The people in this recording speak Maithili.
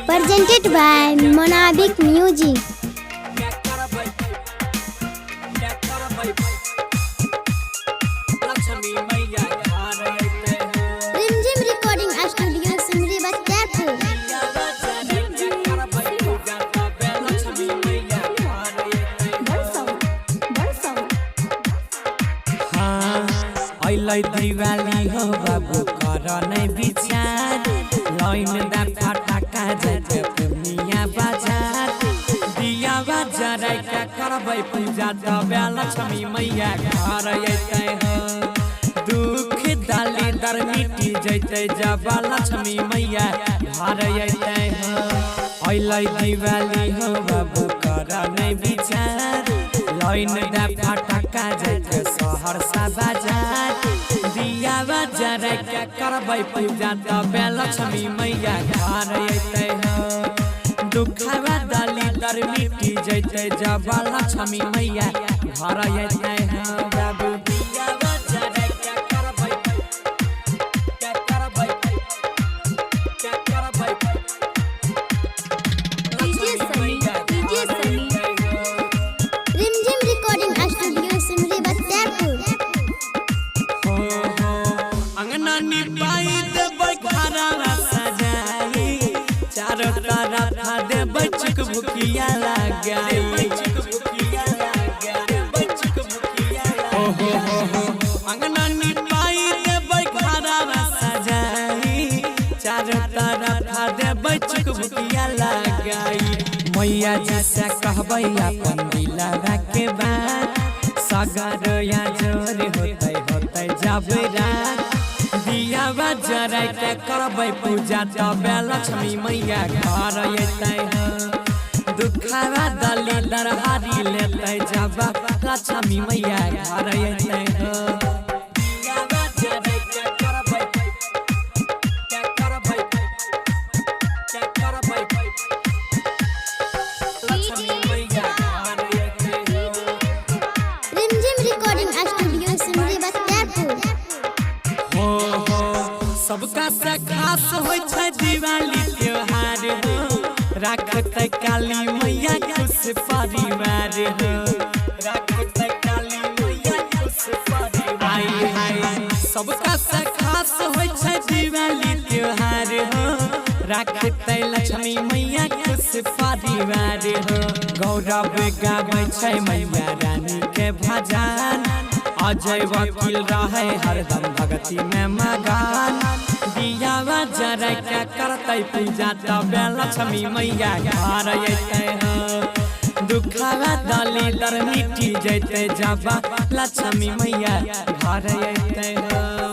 Presented by Monabik Music. Lakshmi मैया घर अइतै हो। Rimjhim Recording Studio, Simri Bakhtiyarpur. Lakshmi मैया घर अइतै। हाँ, अइलै दिवाली हो बाबू कर नै विचार, लाइन दा फटाका जाइके पूर्णिया बाजार। दिया जराइ के करबै पूजा तबे लक्ष्मी मैया घर अइतै हो। दुख दाली दर मिटी जैतै जब लक्ष्मी मैया घर अइतै हो। अइलै दिवाली हो बाबू कर नै विचार, लाइन दा फटाका जाइके सहरसा बाजार। दिया जराइ के करबै पूजा तबे लक्ष्मी मैया घर अइतै हो। दुखवा दाली दर मिटी जैतै जब लक्ष्मी मैया घर अइतै हो बाबू। दिया जराइ के करबै, के करबै, के करबै, लक्ष्मी मैया घर अइतै हो। Rimjhim Recording Studio, Simri Bakhtiyarpur. हो हो, अंगना निपाई देबै, घरवा सजाई, चारो तरफ देबै चुकभुकिया लगाई। हो हो हो हो, अंगना निपाई देबै, घरवा सजाई, चारो तरफ देबै चुकभुकिया लगाई। मैया जी से कहबै अपन दिलवा के बात, सगर या जोर होतै होतै जब रात। दिया जराइ के करबै पूजा तबे लक्ष्मी मैया घर अइतै हो। दुखवा दली दरहारी लेतै जब लक्ष्मी मैया घर अइतै हो। दिया जराइ के करबै, के करबै, के करबै, लक्ष्मी मैया घर अइतै हो। Rimjhim Recording Studio, Simri Bakhtiyarpur. हो हो, सबका से खास होइ छै दिवाली त्योहार हो, राखतै काली मैया खुश परिवार हो, राखतै काली मैया खुश परिवार। आइ हाय, सबका से खास होइ छै दिवाली त्योहार हो, राखतै लक्ष्मी मैया खुश परिवार हो। गौरव गाबै छै मैया रानी के भजन, अजय वकील रहे हरदम भगती में मगन। दिया जराइ के करतै पूजा तबे लक्ष्मी मैया घर अइतै हो। दुखवा दली दर मिटी जैतै जब लक्ष्मी मैया घर अइतै हो।